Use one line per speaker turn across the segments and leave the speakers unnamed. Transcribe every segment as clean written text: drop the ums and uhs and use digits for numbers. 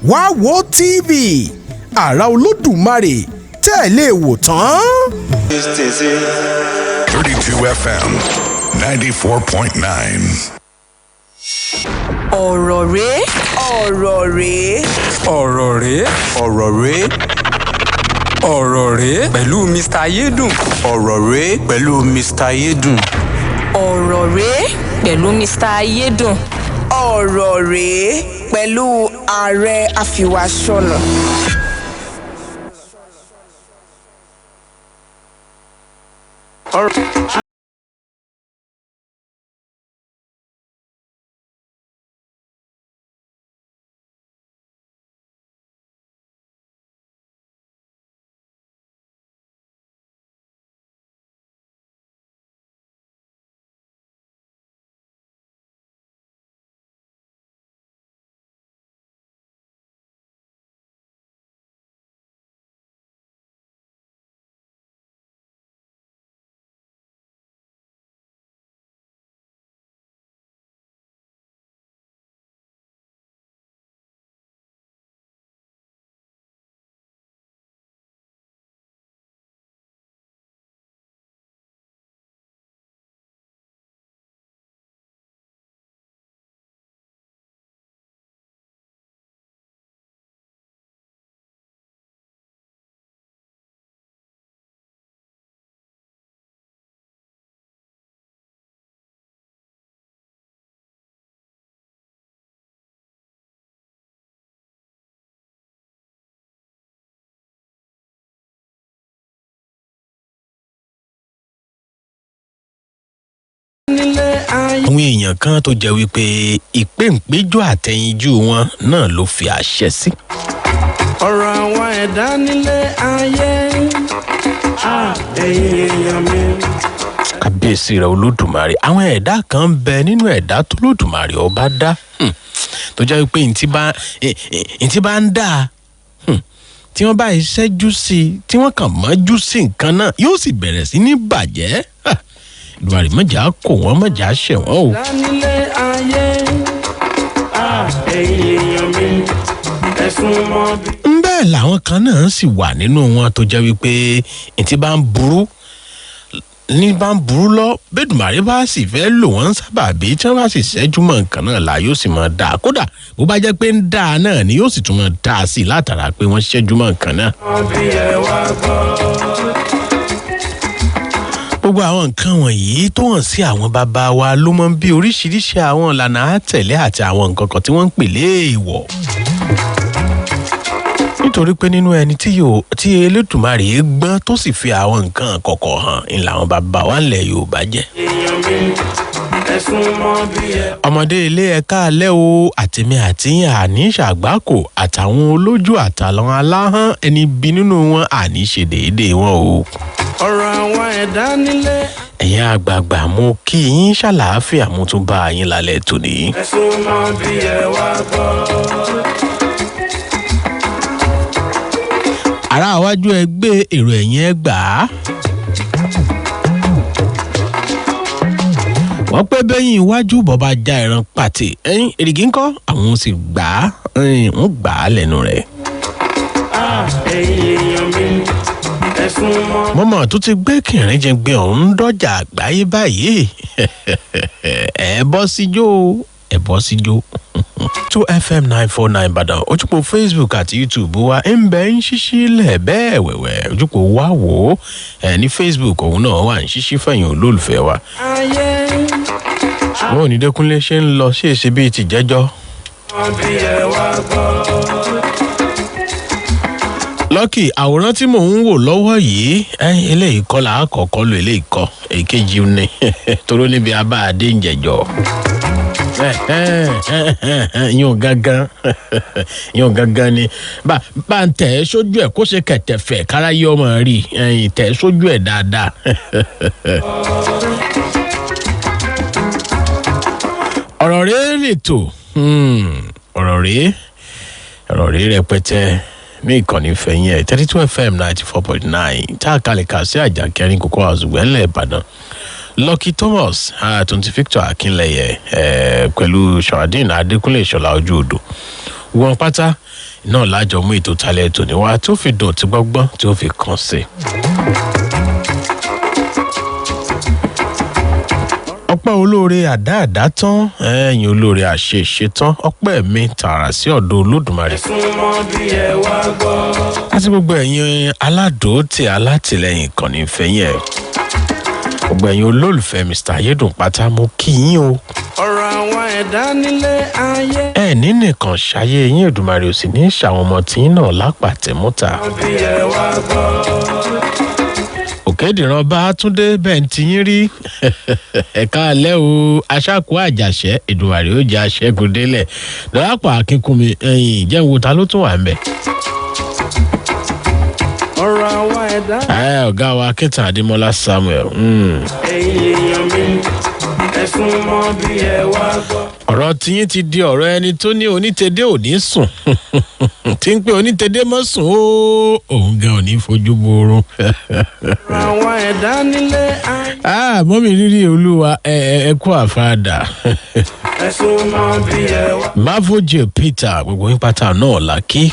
Wá wo TV àrà Olódùmarè tẹ́ ẹ lè wò tán.
32 FM 94.9.
Ọ̀rọ̀ rèé, ọ̀rọ̀ rèé.
Ọ̀rọ̀ rèé,
Ọ̀rọ̀ rèé.
Ọ̀rọ̀ rèé pẹ̀lú Mr. Ayédùn.
Ọ̀rọ̀ rèé pẹ̀lú Mr. Ayédùn.
Ọ̀rọ̀ rèé pẹ̀lú Mr. Ayédùn. Ọ̀rọ̀ rèé pẹ̀lú ààrẹ àfìwàsọ̀nà.
Àwọn èèyàn kan tó jẹ́ wípé ìpéǹpéjọ àtẹ̀yinjú wọn náà ló fi àṣẹ sí.
Ọ̀rọ̀ àwọn ẹ̀dá nílé ayé, ẹ̀yin èèyàn mi.
Kábíyèsí rẹ Olódùmarè, àwọn ẹ̀dá kan ń bẹ nínú ẹ̀dá tó Lódùmarè ọba dá, tó jẹ́ wípé ntí bá ń dà, tí wọ́n bá ṣẹ́jú sí i, tí wọ́n kàn mọ́jú sí nǹkan náà, yóò sì bẹ̀rẹ̀ sí ní bàjẹ́. Olùwàrí mọ̀jà kò wọ́n, mọ̀jà ṣẹ̀ wọ́n o.
Ẹ̀dá nílé ayé, ẹ̀yin èèyàn mi, ẹ̀sùn mọ́ bí.
Bẹ́ẹ̀ làwọn kan náà sì wà nínú wọn tó jẹ́ wípé ntí bá ń burú ní bá ń burú lọ, bẹ́ẹ̀dùmàrè bá sì fẹ́ lò wọ́n sábàbí, tí wọ́n bá sì ṣẹ́jú mọ́ nǹkan náà là yóò sì máa dáa. Kódà bó bá jẹ́ pé ń dáa náà ni, yóò sì tún máa dáa sí i látara pé wọ́n ṣẹ́jú mọ́ nǹkan náà.
Bí ẹ wá gbọ́.
Gbogbo àwọn nǹkan wọ̀nyí tó hàn sí àwọn bàbá wa ló mọ̀ ń bí oríṣiríṣi àwọn ìlànà àtẹ̀lé àti àwọn nǹkan kan tí wọ́n ń pè léèwọ̀, nítorí pé nínú ẹni tí yóò tí Elédùmarè gbọ́n tó sì fi àwọn nǹkan kọ̀kọ̀ hàn ń làwọn bàbá wa ńlẹ̀ Yorùbá jẹ́.
Èèyàn mi, ẹ̀sùn mọ́ bí ẹ.
Ọmọdé ilé, ẹ̀ka alẹ́ o. Àtẹ̀mí àti àní ṣàgbákò àtàwọn olójú àtàwọn aláhán, ẹni bí nínú wọn àní ṣe déédéé wọn o.
Ọ̀rọ̀ àwọn ẹ̀dá nílé.
Ẹ̀yin àgbààgbà, mo kí yín, ṣàlàáfíà mo tún bá yín lálẹ́ tòní.
Ẹ̀sùn mọ́ bí ẹ wá gbọ́.
Ará àwájú, ẹ gbé èrò ẹ̀yìn, ẹ gbà á. Wọ́n pẹ́ bẹ́yìn iwájú bọ́ba já ẹran pàtì ẹ̀yìn èrìgì ńkọ́, àwọn sì gbà á, ń gbà á lẹ́nu rẹ̀.
Ẹ̀yin èèyàn mi, ẹ̀sùn mọ́.
Mọ́mọ́ tó ti gbé kìnrín jẹgbẹ́ ọ̀hún dọ́jà àgbáyé báyìí, ẹ bọ́ síjó, ẹ bọ́ síjó. 2 FM 949 Ìbàdàn, ojúpọ̀ Facebook àti YouTube wa ń bẹ ń ṣíṣí lẹ̀ bẹ́ẹ̀ wẹ̀wẹ̀. Ojúpọ̀ wa wò ó ẹ ní Facebook, òun náà wà ń ṣíṣí fẹ̀yìn olólùfẹ́ wa.
Ayé.
Wọn ò ní Dẹ́kunlé ṣe ń lọ sí èsì bíi tìjẹ́jọ́.
Bí ẹ wá gbọ́.
Lọ́kì, àwòrán tí mò ń wò lọ́wọ́ yìí, eléyìí kọ́ là á kọ́kọ́ lò, eléyìí kọ́ èkejì ni toró níbi abáadé ń jẹjọ́ yóò gángan, yóò gángan ni. Bá ń tẹ̀ ẹ́ sójú ẹ̀ kó ṣe kẹ̀tẹ̀fẹ̀ káráyé ọmọ rí ẹ̀yìn, tẹ̀ ẹ́ sójú ẹ̀ dáadáa. Ọ̀rọ̀ rèé lètò, ọ̀rọ̀ rèé, ọ̀rọ̀ rèé rẹpẹtẹ ní ìkànnì fẹ̀yìn ẹ̀ 32 FM 94.9, tá a kalẹ̀ kà sí Àjàkẹ́rin Kókó Àzùgbẹ́ ńlẹ̀ Ìbàdàn. Lucky Thomas àtúntì Victor Akínlẹ̀yẹ, pẹ̀lú Sharafadeen Adékúnlé Ìṣọ̀lá ojú odò wọn pátá. Náà lájọ mú ètò talẹ̀ tòní wá tó fi dùn tí gbọ́ngbọ́n tí ó fi kàn sí. Ọpẹ́ olóore àdáàdá tán, ẹ̀yìn olóore àṣeṣe tán, ọpẹ́ mi tààrà sí ọ̀dọ̀ Olódùmarè
Súnmọ́ bí ẹ wá gbọ́.
Àti gbogbo ẹ̀yin aládòótì, alátìlẹyìn ìkànnì ìfẹ́yìn ẹ̀, gbogbo ẹ̀yin olólùfẹ́ Mr Ayédùn pátá, mo kí yín o.
Ọ̀rọ̀ àwọn ẹ̀dá nílé ayé.
Ẹ ní nìkan ṣayé yín, Èdùmàrè ò sì ní í ṣàwọn ọmọ tí yín náà lápàtẹ́múta.
Bí ẹ wá gbọ́.
Òkèdìran bá Túndé bẹ́ẹ̀ ń ti yín rí, ẹ̀ka alẹ́ o, aṣáko àjàṣẹ́, Èdùmàrè ó jẹ́ aṣẹ́gun délẹ̀. Lọ́lápọ̀ Akínkúnmi, ẹ̀yìn jẹ́ ń wo ta ló tún wà ń bẹ̀.
Ọ̀rọ̀ àwọn ẹ̀dá.
Ẹ ọ̀gá wa Akíntàn Adémọ́lá Samuel.
Ẹ̀yin èèyàn mi, ẹ súnmọ́ bí ẹ wá gbọ́.
Ọ̀rọ̀ tiyín ti di ọ̀rọ̀ ẹni tó ní onítẹ̀dé ò ní sùn, tí ń pé onítẹ̀dé mọ́ sùn ó, òun gan ò ní fojú borun.
Ọ̀rọ̀ àwọn ẹ̀dá nílé ayé.
Ah, mọ́mí rírí olúwa, ẹ ẹ ẹ kú àfaradà.
Ẹ súnmọ́ bí ẹ wá.
Mavoje Peter, gbogbo yín pátá náà là kí.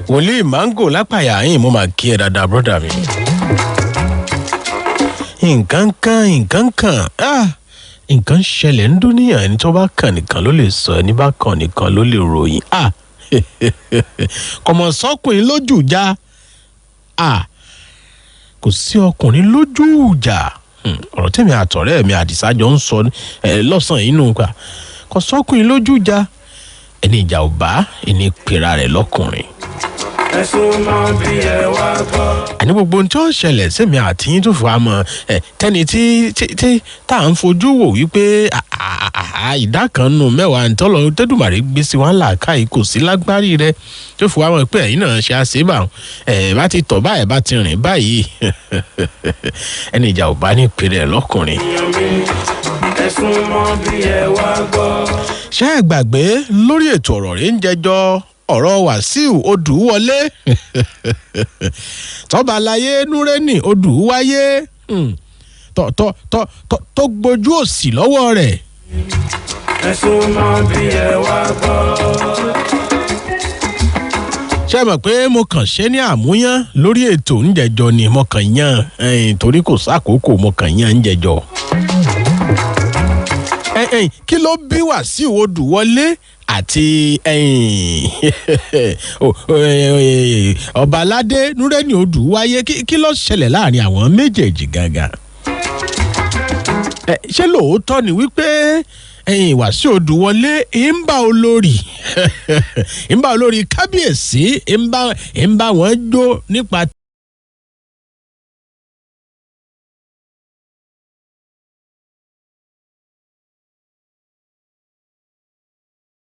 Wòlíì Mango lápàyà yín, mo máa kí ẹ dáadáa, brọ́dà mi. Nǹkan kan, nǹkan kan, ah, nǹkan ṣẹlẹ̀ ń dúníyàn, ẹni tó bá kàn nìkan ló lè sọ, ẹni bá kàn nìkan ló lè ròyìn. Ah, kọ̀mọ̀ sọ́kùnrin lójú ìjà. Ah, kò sí ọkùnrin lójú ìjà. Ọ̀rọ̀ tèmi àtọ̀rẹ́ mi Àdìsá jọ ń sọ lọ́sàn-án inú pa, kò sọ́kùnrin lójú ìjà, ẹni ìjà ò bá ẹni pera rẹ̀ lọ́kùnrin.
Ẹ súnmọ́ bí ẹ wá gbọ́.
Àní gbogbo ohun tí ó ń ṣẹlẹ̀ sẹ́mi àti yín tó fi wá mọ̀ ẹ tẹ́ni tí tá à ń fojú wò wípé ìdá kan nù mẹ́wàá ntọ́lọ́ tẹ́dùmàrè gbé sí wa ńlá káyìí kò sí lágbárí rẹ tó fi wá mọ̀ pé ẹ̀yin náà ṣe àṣebà ẹ̀ bá ti tọ̀ báyìí, bá ti rìn báyìí, ẹni ìjà ò bá ní pèrè ẹ̀ lọ́kùnrin.
Èèyàn mi, ẹ súnmọ́ bí ẹ wá gbọ́.
Ṣé ẹ gbàgbé lórí ètò ọ̀rọ̀ rẹ̀ ń jẹjọ́, ọ̀rọ̀ Wàsíù Odùwọlé, tọ́ba láyé Núrẹ́nì Odùwáyé, tọ́ tọ́ tọ́ tọ́ tó gbójú òsì lọ́wọ́ rẹ̀.
Ẹ súnmọ́ bí ẹ wá gbọ́.
Ṣé ẹ mọ̀ pé mo kàn ṣe ní àmúyán lórí ètò ńjẹjọ ni mo kàn yán ẹ̀yìn, torí kò sákòókò, mo kàn yán ńjẹjọ. Ẹ̀yìn, kí ló bí Wàsíù Odùwọlé àti ẹ̀yìn ọba aládé Núrẹ́nì Odùwáyé? Kí ló ṣẹlẹ̀ láàrin àwọn méjèèjì gangan? Ẹ, ṣé lóòótọ́ ni wípé ẹ̀yìn Wàsíù Odùwọlé ń bá olórí, ń bá olórí kábíyèsí, ń bá wọn jó nípa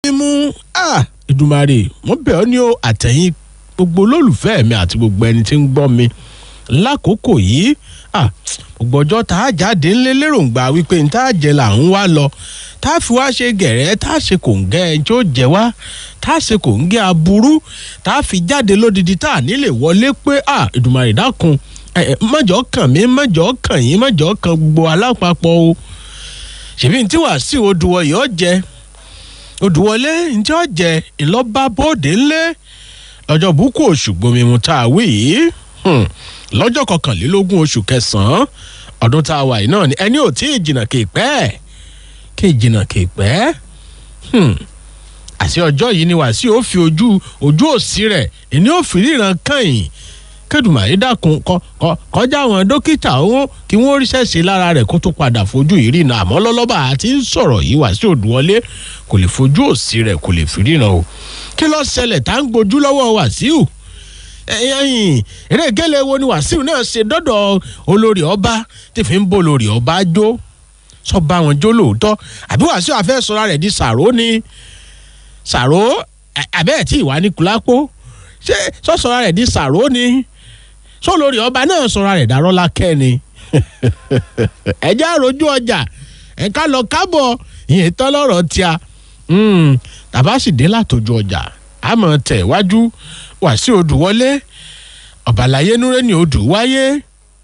mímú? Ah, Èdùmàrè, mo bẹ̀ ọ́ ní o, àtẹ̀yìn gbogbo olólùfẹ́ mi àti gbogbo ẹni tí ń gbọ́ mi lákòókò yìí. Ah, gbogbo ọjọ́ tá a jáde ńlé lérògbà wípé n tá a jẹ là ń wá lọ, tá a fi wá ṣe gẹ̀rẹ́, tá a ṣe kòǹgẹ́ ẹni tí ó jẹ wá, tá a ṣe kòǹgẹ́ aburú, tá a fi jáde lódidi, tá a nílè wọlé pé, ah, Èdùmàrè dákun, ẹ ẹ mọ̀jọ́ kàn mí, mọ̀jọ́ kàn yín, mọ̀jọ́ kàn gbogbo alápapọ̀ o. Ṣèbí ní tí Wàsíù Odùwọ̀yọ̀ jẹ, Odùwọlé ǹjẹ́ ọ̀jẹ̀ ìlọ́ba bóde ńlẹ̀ lọ́jọ́ búkú oṣù gbomimu tá a wí yìí, lọ́jọ́ 21 oṣù kẹsàn-án ọdún tá a wà yìí náà ni, ẹni ò tí ì jìnnà kì í pẹ́, kì í jìnnà kì í pẹ́. Àti ọjọ́ yìí ni Wàsíù ó fi ojú òsì rẹ̀ ìní ó fi ríran kàn kẹ́dùmàrè dákun, kọjá àwọn dókítà òun kí wọ́n ríṣẹ́ ṣe lára rẹ̀ kó tó padà fojú yìí ríran. Àmọ́ lọ́lọ́ba àti ń sọ̀rọ̀ yìí, Wàsíù Odùwọlé kò lè fojú òsì rẹ̀, kò lè fi ríran o. Kí ló ṣẹlẹ̀ tá ń gbojú lọ́wọ́ Wàsíù? Ẹ̀yìn eré gẹ́lẹ́ wo ni Wàsíù náà ṣe dọ́dọ̀ olórí ọba tí fi ń bó olórí ọba jó? Sọ bá wọn jó lóòótọ́, àbí Wàsíù àfẹ́ sọra rẹ̀ di sàró ni? Sàró àbẹ́ẹ̀ tí ìwà ní kúlápó, ṣé sọ́sọ́ra rẹ̀ di sàró ni? Sọ lórí ọba náà sọra rẹ̀ dàrọ́ lákẹ́ ni? Ẹ̀jẹ̀ àròjú ọjà, ẹ̀ka lọ kábọ̀, ìyẹn tán lọ́rọ̀ tíá. Tàbá sì dé látòjú ọjà, àmọ́ tẹ̀ wájú. Wàsíù Odùwọlé, ọ̀bàlàyé Núrẹ́nì Odùwáyé,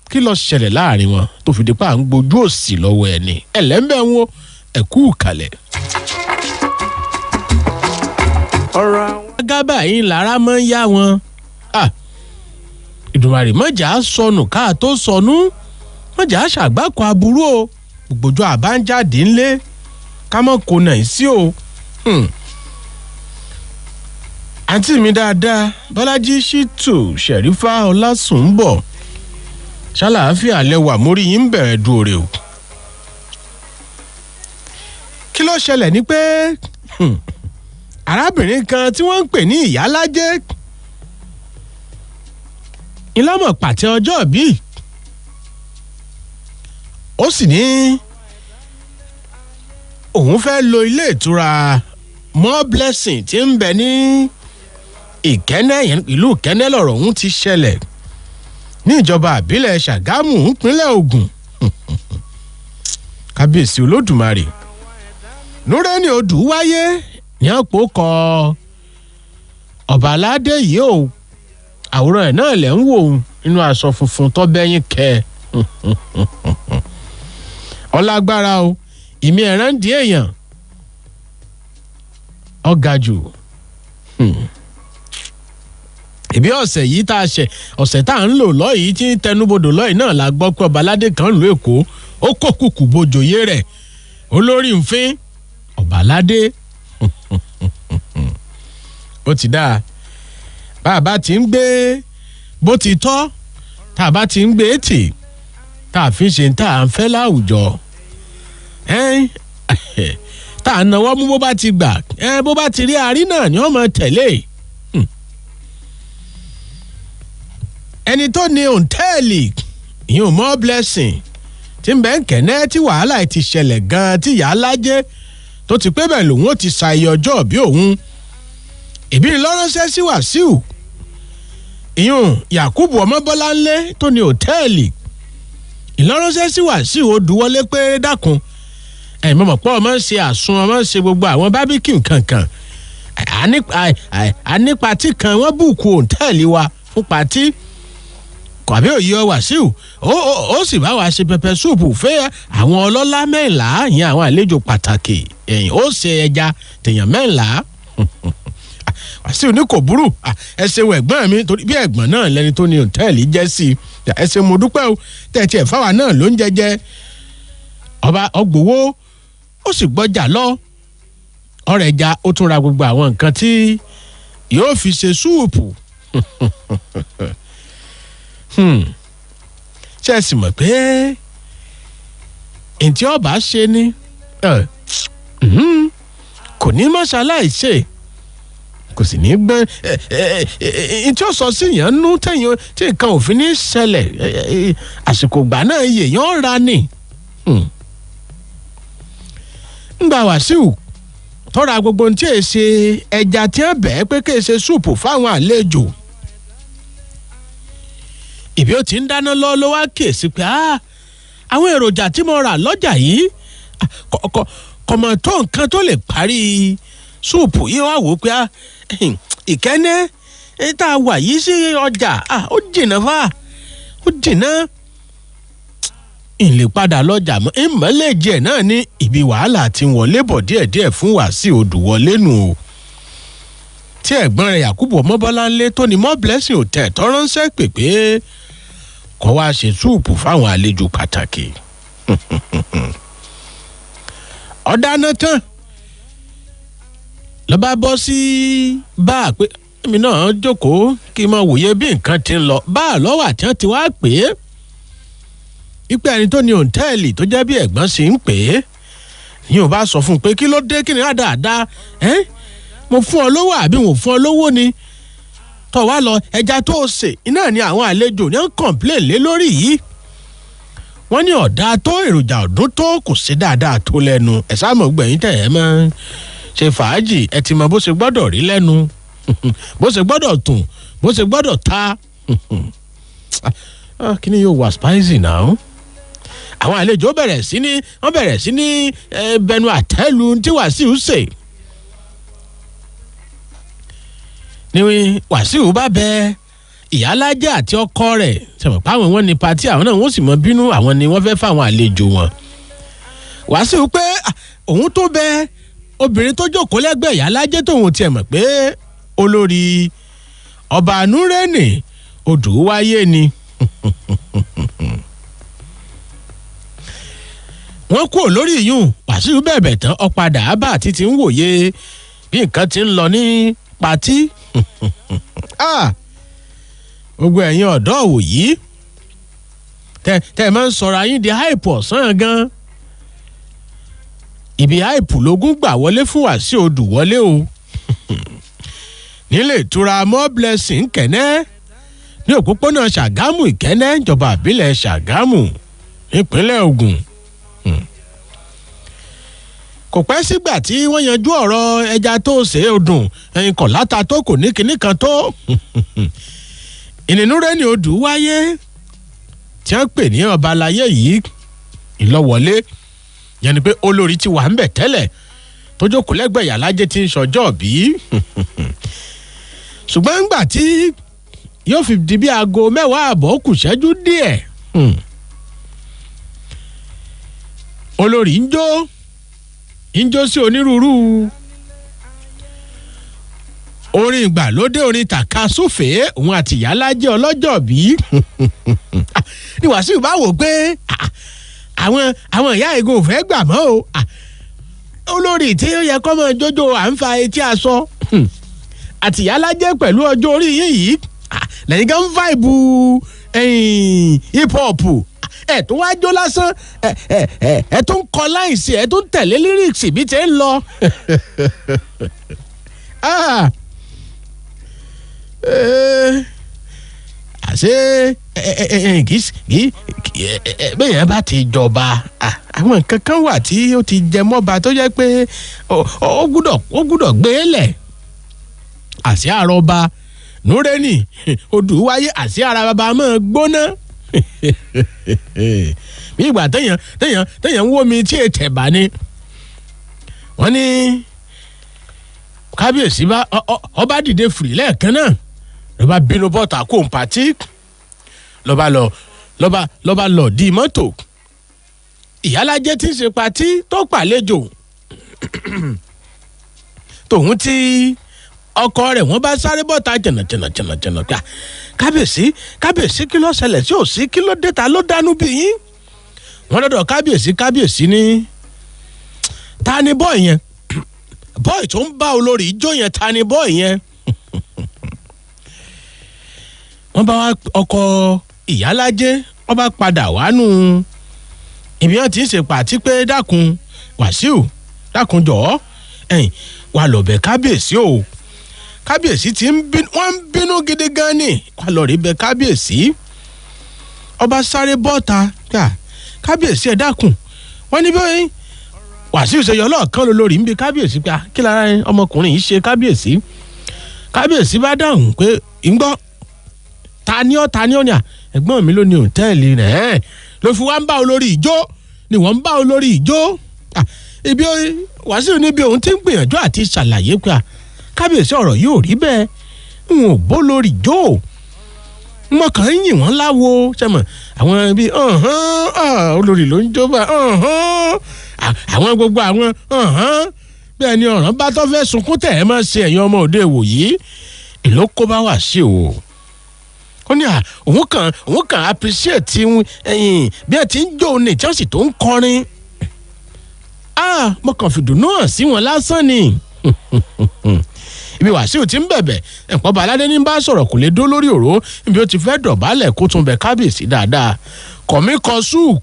kí ló ṣẹlẹ̀ láàrin wọn tó fi di pa à ń gbojú òsì lọ́wọ́ ẹni? Ẹlẹ́ńbẹ̀ ń wo ẹ̀kú kalẹ̀.
Ọ̀rọ̀ àwọn.
Gábà yín lára máa ń yá wọn. Ìdùmarè mọ̀jà sọnù ká tó sọnù, mọ̀jà ṣàgbákò aburú o. Gbogbo àbájáde ńlé ká mọ̀ kó nà sí o. Àǹtí mi dáadáa, Bọ́lájí Ṣítù Ṣẹ̀rífà Ọlásùnbọ̀, ṣàlàáfíà lẹwà, mórí yín ń bẹ̀rẹ̀ dùn o. Kí ló ṣẹlẹ̀ ni pé arábìnrin kan tí wọ́n ń pè ní Ìyálájẹ́ ìlọ́mọ̀ pàtẹ ọjọ́ bí, ó sì ní òun fẹ́ lo ilé ìtura More Blessing tí ń bẹ ní Ìkẹ́nẹ́, ìlú Ìkẹ́nẹ́ lọ̀rọ̀ òun ti ṣẹlẹ̀ ní ìjọba àbílẹ̀ Ṣàgámù, ìpínlẹ̀ Ògùn. Kábíyèsí Olódùmarè, Núrẹ́ni Odù wáyé ní ọ̀pọ̀ kọ ọba aládé yìí o. Àwòrán ẹ̀ náà lẹ̀ ń wò ó nínú aṣọ funfun tó bẹ́yìn kẹ́ ọlágbára o. Ìmí ẹ̀ràn di èèyàn ọ̀gá jù. Ìbí ọ̀sẹ̀ yìí tá a ṣe, ọ̀sẹ̀ tá à ń lò lọ́yìí tí ń tẹnubodò lọ́yìí náà la gbọ́ pé ọba aládé kan lù Èkó, ó kó kùkù bojòyè rẹ̀ olórí nfín ọba aládé. Ó ti dáa, bá a bá ti ń gbé bó ti tọ́, tá a bá ti ń gbé tì, tá a fi ṣe tá a ń fẹ́ láwùjọ, tá a náwó mú bó bá ti gbà, bó bá ti rí àárín náà ni wọ́n máa tẹ̀lé. Ẹni tó ní òǹtẹ́ẹ̀lì ìyún More Blessing tí ń bẹ́ ń kẹ́nẹ́ tí wàhálà ti ṣẹlẹ̀ gan-an, tí ìyá alájẹ́ tó ti pé bẹ́ẹ̀ lòun ó ti ṣàyẹ̀ ọjọ́ bí òun ìbí lọ́ránṣẹ́ sí Wàsíù ìyún Yakubu Ọmọbọ́láńlé tó ní òtẹ́ẹ̀lì, ìlọ́ránṣẹ́ sí Wàsíù Odùwọlé pé dákun, ẹ̀ mọ̀mọ́ pọ̀ ọmọ ń ṣe àsun, ọmọ ń ṣe gbogbo àwọn bábíkì kankan, a ní patí kan, wọ́n bùkù òtẹ́ẹ̀lì wa fún patí kàbí òye ọ Wàsíù, ó sì bá wa ṣe pẹpẹ súùpù fẹ́ àwọn ọlọ́lá 14, ìyẹn àwọn àlejò pàtàkì ẹ̀yìn, ó ṣe ẹja tèèyàn 14. Wàsíù ní kò burú, ẹ ṣeun ẹ̀gbọ́n mi, torí bí ẹ̀gbọ́n náà lẹni tó ní òtẹ́ẹ̀lì jẹ́ sí i. Ẹ ṣe, mo dúpẹ́ o, tẹ̀tí ẹ̀ fáwa náà ló ń jẹjẹ. Ọba ọgbowó, ó sì gbọ́jà lọ ọ̀rẹ́ ẹja, ó tún ra gbogbo àwọn nǹkan tí yóò fi ṣe súùpù. Ṣe é sì mọ̀ pé ntí ọba ṣe ni kò ní mọ́ṣáláì ṣe, kò sì ní gbẹ́ ntí ó sọ sí yẹn nú tẹ̀yìn tí nǹkan òfin ní ṣẹlẹ̀, àsìkò ìgbà náà yèèyàn ra ni. Ngbà Wàsíù tọ́ra gbogbo ntí è ṣe ẹja tí wọ́n bẹ̀ẹ́ pé kí è ṣe súùpù fáwọn àlejò, ìbí ó ti ń dáná lọ ló wá kíyèsí pé àwọn èròjà tí mo rà lọ́jà yìí kò mọ̀ tó nǹkan tó lè parí súùpù yìí. Wá wò ó pé Ìkẹ́nẹ́ tá a wà yìí sí ọjà, ó jìnnà fà, ó jìnnà, ìlè padà lọ́jà mọ́ ìmọ̀lẹ́jẹ̀ náà ní ibi wàhálà ti wọlé bọ̀ díẹ̀díẹ̀ fún Wàsíù Odùwọlé nù o, tí ẹ̀gbọ́n rẹ̀ Yakubu Ọmọbọ́láńlé tó ní More Blessing Hotel tó ránṣẹ́ pè pé kó wá ṣe súùpù fáwọn àlejò pàtàkì. Ọ̀dáná tán ló bá bọ́ sí báà pé èmi náà jókòó kí n máa wòye bí nǹkan ti ń lọ. Báà lọ́wọ́ àti wọ́n ti wá pè é ipe ẹni tó ní òǹtẹ́ẹ̀lì tó jẹ́ bí ẹ̀gbọ́n sì ń pè é, yìí ò bá sọ fún un pé kí ló dé, kí ni dáadáa ẹ́, mo fún ọ lówó àbí mo fún ọ lówó ni tó wá lọ ẹja tó o sè iná ni àwọn àlejò ní ń kọ̀ǹpléǹ lé lórí yìí, wọ́n ní ọ̀dà tó èròjà ọ̀dún tó kò sí dáadáa tó lẹ́nu. Ẹ̀ sáàmù gbẹ̀yìn tẹ̀ ẹ́ mọ́ ṣe fàájì, ẹ ti mọ bó ṣe gbọ́dọ̀ rí lẹ́nu, bó ṣe gbọ́dọ̀ tùn, bó ṣe gbọ́dọ̀ ta. Kí ni yóò wà spicy now? Àwọn àlejò bẹ̀rẹ̀ sí ní wọ́n bẹ̀rẹ̀ sí ní bẹnu àtẹ́lu tí Wàsíù ṣe ni Wàsíù bá bẹ ìyálájẹ àti ọkọ rẹ̀ sọ̀rọ̀ páwọn wọn ní patí, àwọn náà wọ́n sì mọ bínú, àwọn ni wọ́n fẹ́ fáwọn àlejò wọn. Wàsíù pé òun tó bẹ Obìnrin tó jókòó lẹ́gbẹ̀ẹ́ ìyálájẹ́ tóun tiẹ̀ mọ̀ pé olórí ọba Nureni Odùwáyé ni. Wọ́n kúrò lórí ìyún, Wàsíù bẹ̀bẹ̀ tán, ọ̀padà ábà àti ti ń wòye bí nǹkan ti ń lọ ní patí. Gbogbo ẹ̀yin ọ̀dọ́ òwòyí tẹ ẹ máa ń sọ̀rọ̀ ayín di hype ọ̀sán gan. Ibi hype lógún gbà wọlé fún Wàsíù Odùwọlé o, nílé ìtura More Blessing Kẹ̀nẹ́ ní òpópónà Ṣàgámù Ìkẹ́nẹ́, ìjọba àbílẹ̀ Ṣàgámù nípínlẹ̀ Ògùn. Kò pẹ́ sígbà tí wọ́n yanjú ọ̀rọ̀ ẹja tó ṣe é odùn ẹyin kọ̀ láta tó kò ní kinní kan tó ìnínúrẹ́ ní odù wáyé tí wọ́n pè ní ọba aláyé yìí ìlọ́wọlé, yẹn ni pé olórí ti wà ń bẹ̀ tẹ́lẹ̀ tó jókòó lẹ́gbẹ̀ẹ́ yàlájẹ́ tí ń ṣọjọ́ bí. Ṣùgbọ́n ńgbà tí yóò fi di bí aago 10:30 kù ṣẹ́jú díẹ̀, olórí ń jó, ń jó sí onírúurú orin ìgbàlódé, orin tàka súfèé, òun àti ìyálájẹ́ ọlọ́jọ́ bí ní Wàsíù bá wò pé àwọn ìyá ìgò ò fẹ́ gbà mọ́ o. Olórí tí ó yẹ kọ́ mọ́ jójó à ń fa etí aṣọ àti ìyálájẹ́ pẹ̀lú ọjọ́ orí yín yìí, lẹ́yìn gan vibe hip hop, ẹ̀ tó wá jó lásán, ẹ̀ ẹ̀ ẹ̀ ẹ̀ tó ń kọ láìsí, ẹ̀ tó ń tẹ̀lé lyrics bí ti ń lọ. Àṣé kì í bẹ́ẹ̀ yẹn bá ti jọba, àwọn nǹkan kan wà tí ó ti jẹ mọ́ba tó jẹ́ pé ó gbúdọ̀ gbé lẹ̀. Àṣé àrọba Nureni Odùwáyé, àṣé ara bàbá máa gbóná bí ìgbà téèyàn téèyàn téèyàn ń wó mi tí ètè bá ní. Wọ́n ní kábíyèsí bá ọba dìde fìrí lẹ́ẹ̀kan náà, ló bá bínú bọ́ta kó n pàtí, lọ́ba lọ lọ́ba lọ́ba lọ di mọ́tò. Ìyálájẹ́ tí ń ṣe patí tó pàlejò tòun tí ọkọ rẹ̀, wọ́n bá sáré bọ́ta jẹ̀nà jẹ̀nà jẹ̀nà jẹ̀nà gbà, "Kábíyèsí, kábíyèsí, kí ló ṣẹlẹ̀? Sí òsí, kí ló dé? Ta ló dánú bí yín?" Wọ́n lọ́dọ̀ kábíyèsí. Kábíyèsí ní, "Ta ni bọ́ọ̀ yẹn? Bọ́ọ̀ tó ń bá olórí ijó yẹn, ta ni bọ́ọ̀ yẹn?" Wọ́n bá wá ọkọ ìyálájẹ́, wọ́n bá padà wánú ibi wọn ti ń ṣe pàtí pé, "Dákun Wàsíù, dákun jọ̀ọ́, ẹ̀yìn wà lọ́bẹ̀ kábíyèsí o. Kábíyèsí ti ń bínú, wọ́n ń bínú gidi gan ni. Wà lọ́ọ́ rí bẹ kábíyèsí." Ọba sáré bọ́ta gbà, "Kábíyèsí, ẹ dákun." Wọ́n ní bẹ́ẹ̀ Wàsíù ṣe yọ lọ́ọ̀kan lórí ń bi kábíyèsí pé, "Kí lára ọmọkùnrin yìí ṣe, kábíyèsí?" Kábíyèsí bá dáhùn pé, "Ń gbọ́, ta ni ọ́? Ta ni ọ́?" Ni à, "Ẹ̀gbọ́n mi ló ní òǹtẹ́ẹ̀lì rẹ̀ ẹ́ ló fi wá ń bá olórí ìjó ni wọ́n ń bá olórí ìjó." Ibi Wàsíù níbi òun ti ń gbìyànjú àti ṣàlàyé pé, "Kábíyèsí, ọ̀rọ̀ yóò rí bẹ́ẹ̀, n ò bó lórí ìjó, mo kàn ń yìn wọ́n láwo sẹ́mọ̀ àwọn bíi olórí ló ń jó bá àwọn gbogbo àwọn bẹ́ẹ̀ ni ọ̀ràn bá tó fẹ́ sunkún tẹ̀ ẹ́ máa ṣe ẹ̀yin ọmọ òde ìwòyí ìlú kó bá wà sí o." Ó ní òun kàn appreciate ẹ̀yìn bí ẹ ti ń jó ní Chelsea tó ń kọrin, mo kàn fìdùnnú hàn sí wọn lásán ni. Ibi Wàsíù ti ń bẹ̀bẹ̀, ẹ̀pọ̀ baládé ní bá sọ̀rọ̀, kò lè dó lórí òró ibi ó ti fẹ́ dọ̀bálẹ̀ kó tún bẹ kábíyèsí dáadáa. Kọ̀mí kọ sùn,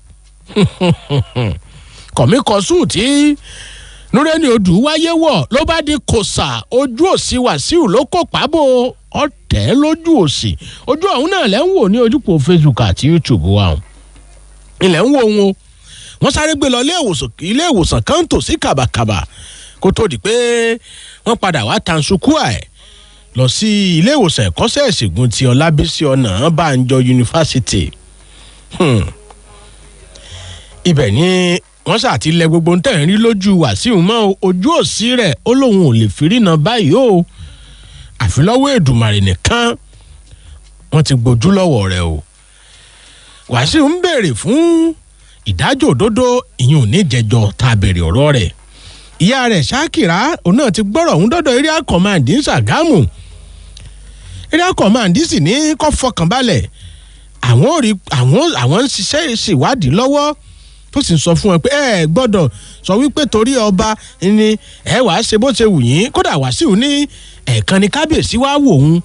kọ̀mí kọ sùn tí Nureni Odùwáyé wọ̀ ló bá di kòsà ojú òsì Wàsíù ló kó pàbó ọ̀tẹ̀ lójú òsì. Ojú ọ̀hún náà lẹ́ ń wò ní ojúpọ̀ Facebook àti YouTube wa ilẹ̀ ń wò wọn o. Wọ́n sáré gbé lọ ilé ìwòsàn kan tò sí kàbàkàbà kó tó di pé wọ́n padà wá tansukua ẹ̀ lọ sí ilé ìwòsàn ẹ̀kọ́ṣẹ́ ìṣègùn ti Ọlábísí Ọ̀nàbànjọ Yunifásitì. Ibẹ̀ ni wọ́n ṣáà ti lẹ gbogbo ń tẹ̀ ń rí lójú Wàsíù mọ́ ojú òsì rẹ̀. Ó lóun ò lè fi rína báyìí o, àfi lọ́wọ́ Èdùmàrè nìkan. Wọ́n ti gbójú lọ́wọ́ rẹ̀ o. Wàsíù ń béèrè fún ìdájọ́ òdodo. Ìyẹn ò ní jẹjọ tá a béèrè ọ̀rọ̀ rẹ̀. Ìyá rẹ̀ Ṣákìrá òun náà ti gbọ́rọ̀ òun dọ́dọ̀ area command ní Ṣàgámù. Area command sì ní kó fọkànbalẹ̀, àwọn ò rí àwọn ń ṣiṣẹ́ ìṣèwádìí lọ́wọ́, tó sì ń sọ fún wọn pé ẹ gbọ́dọ̀ sọ wípé torí ọba ni ẹ wàá ṣe bó ṣe wù yín. Kódà Wàsíù ní ẹ̀ẹ̀kan ni kábíyèsí wá wò òun,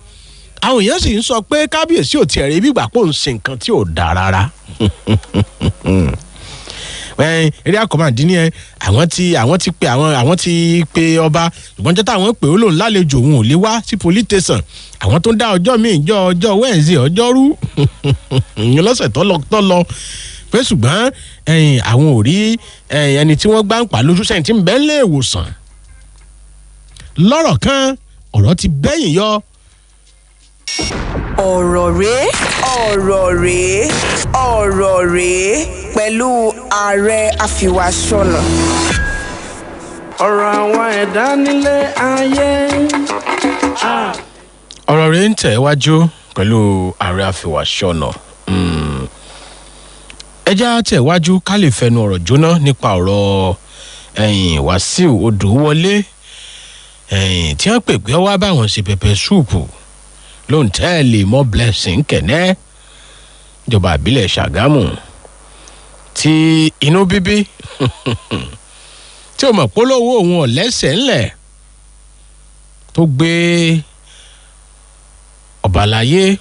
àwọn èèyàn sì ń sọ pé kábíyèsí ò tiẹ̀ rí bí ìgbà pò ń ṣe nǹkan tí ò dáa rárá. Area command ní ẹ àwọn ti pe ọba, ṣùgbọ́n jẹ́ táwọn pè ó lòun lálejò, òun ò lè wá sí police station. Àwọn tó ń dá ọjọ́ míì jọ ọjọ́ Wednesday, ọjọ́rú ìyẹn lọ́sẹ̀ tó lọ tó lọ pé, ṣùgbọ́n àwọn ò rí ẹni tí wọ́n gbá ń pa lójú sẹ́yìn tí ń bẹ́ẹ̀ lé ìwòsàn. Lọ́rọ̀ kan, ọ̀rọ̀ ti bẹ́yìn yọ.
Ọ̀rọ̀ rèé, ọ̀rọ̀ rèé, ọ̀rọ̀ rèé pẹ̀lú Ààrẹ Àfìwàsọ̀nà.
Ọ̀rọ̀ àwọn ẹ̀dá nílé ayé.
Ọ̀rọ̀ rẹ̀ ń tẹ̀ wájú pẹ̀lú Ààrẹ Àfìwàsọ̀nà. Ẹ já tẹ̀ wájú ká lè fẹnu ọ̀rọ̀ jóná nípa ọ̀rọ̀ ẹ̀yìn Wàsíù Odùwọlé ẹ̀yìn tí wọ́n pè pé wá báwọn ṣe pepper soup lóńtẹ́ẹ̀lì mọ́ Blessing kẹ̀nẹ́, ìjọba àbílẹ̀ Ṣàgámù, tí inú bíbí tí o mọ̀ polówó òun ọ̀lẹ́sẹ̀ ńlẹ̀ tó gbé ọ̀bàlàyé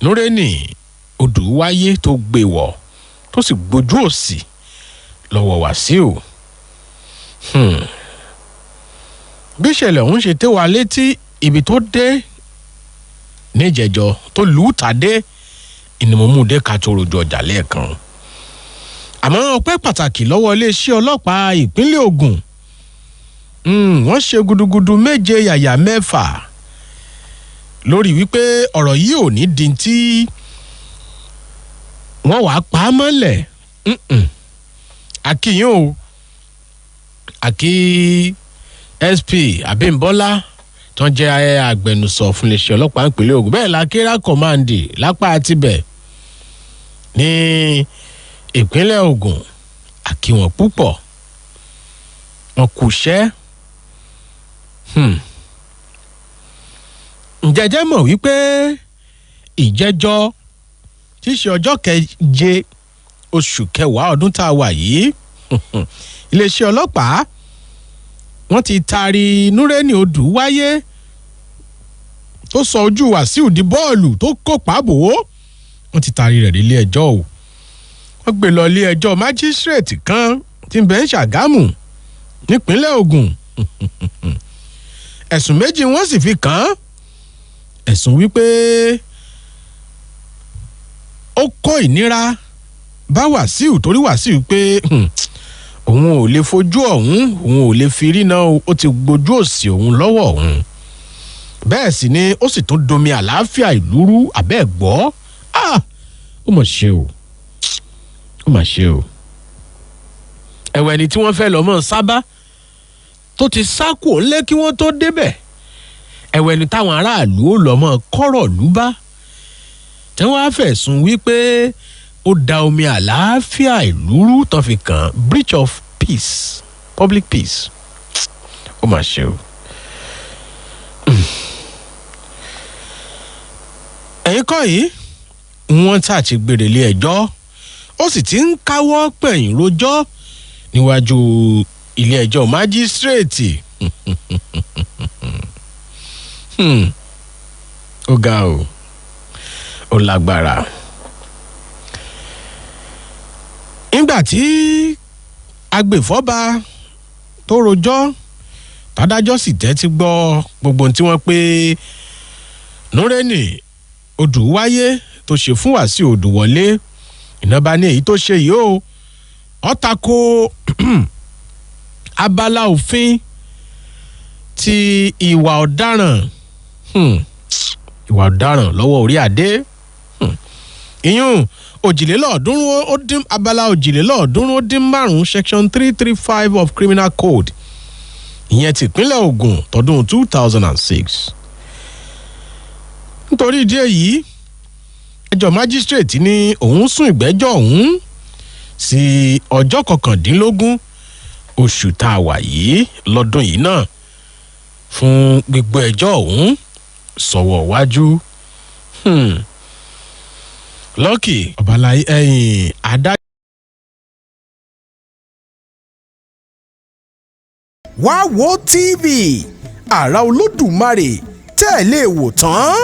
Núrẹ́nì Odùwáyé tó gbé wọ̀, tó sì gbójú òsì lọ́wọ́ Wàsíù. Bí ìṣẹ̀lẹ̀ ọ̀hún ṣe tẹ́ wa létí, ibi tó dé níjẹ̀jọ́ tó lù ú tàdé ìnìmọ̀múdé ká tó rojú ọjà lẹ́ẹ̀kan. Àmọ́ ọpẹ́ pàtàkì lọ́wọ́ iléeṣẹ́ ọlọ́pàá ìpínlẹ̀ Ògùn. Wọ́n ṣe gudugudu méje yàyà mẹ́fà lórí wípé ọ̀rọ̀ yìí ò ní di tí wọ́n wàá pa á mọ́lẹ̀. Akínyìn o, àkí SP Abímbọ́lá tó ń jẹ́ agbẹnusọ fún iléeṣẹ́ ọlọ́pàá ìpínlẹ̀ Ògùn. Bẹ́ẹ̀ la kéra command lápá tibẹ̀ ní ìpínlẹ̀ Ògùn, àkíwọ̀n púpọ̀, wọn kò ṣẹ́. Ǹjẹ́jẹ́ mọ̀ wípé ìjẹ́jọ́ tí í ṣe ọjọ́ keje oṣù kẹwàá ọdún tá a wà yìí, iléeṣẹ́ ọlọ́pàá wọ́n ti taari Núrẹ́nì Odùwáyé tó sọ ojú Wàsíù di bọ́ọ̀lù tó kó pàbò ó, wọ́n ti taari rẹ̀ nílé ẹjọ́ o. Wọ́n gbé lọ ilé ẹjọ́ májísírèètì kan tí ń bẹ ń Ṣàgámù nípínlẹ̀ Ògùn. Ẹ̀sùn méjì wọ́n sì fi kàn án: ẹ̀sùn wípé ó kó ìnira bá Wàsíù, torí Wàsíù pé òun ò lè fojú ọ̀hún, òun ò lè fi rí náà, ó ti gbójú òsì òun lọ́wọ́ òun. Bẹ́ẹ̀ sì ni ó sì tún domi àlàáfíà ìlú rú. Àbẹ́ẹ̀ gbọ́, ó mà ṣe o, ó mà ṣe o. Ẹ̀wẹ̀ ni tí wọ́n fẹ́ lọ́mọ sábà tó ti sá kúò ńlé kí wọ́n tó débẹ̀. Ẹ̀wẹ̀ ni táwọn aráàlú ó lọ́mọ kọ́rọ̀ lù bá tí wọ́n á fẹ̀sùn wípé ó da omi àlàáfíà ìlú rú tán fi kàn, breach of peace, public peace. Ó mà ṣe o. Ẹ̀yin kọ́ yìí, wọ́n tà ti gbèrè lé ẹjọ́, ó sì ti ń káwọ́ pẹ̀yìn rojọ́ níwájú ilé ẹjọ́ májísírèètì. Ó ga o, ó lágbára. Nígbà tí agbèfọ́ba tó rojọ́, tádájọ́ sì tẹ́tí gbọ́ gbogbo ohun tí wọ́n pé Núrẹ́nì Odùwáyé tó ṣe fún Wàsíù Odùwọlé, ìnába ní èyí tó ṣe yìí o, ó tako abala òfin ti ìwà ọ̀daràn, ìwà ọ̀daràn lọ́wọ́ orí adé, ìyún 323 abala 335 section 335 of criminal code, ìyẹn tìpínlẹ̀ Ògùn tọdún 2006. Nítorí ìdí èyí, ẹjọ́ májísírèètì ní òun sún ìgbẹ́jọ́ ọ̀hún sí ọjọ́ 19. Oṣù tá a wà yìí lọ́dún yìí náà fún gbígbọ́ ẹjọ́ ọ̀hún sọ̀wọ́ wájú. Lucky Ọbaláyé ẹ̀yìn adájọ́.
Wá wo TV, àrà Olódùmarè tẹ́ ẹ lè wò tán.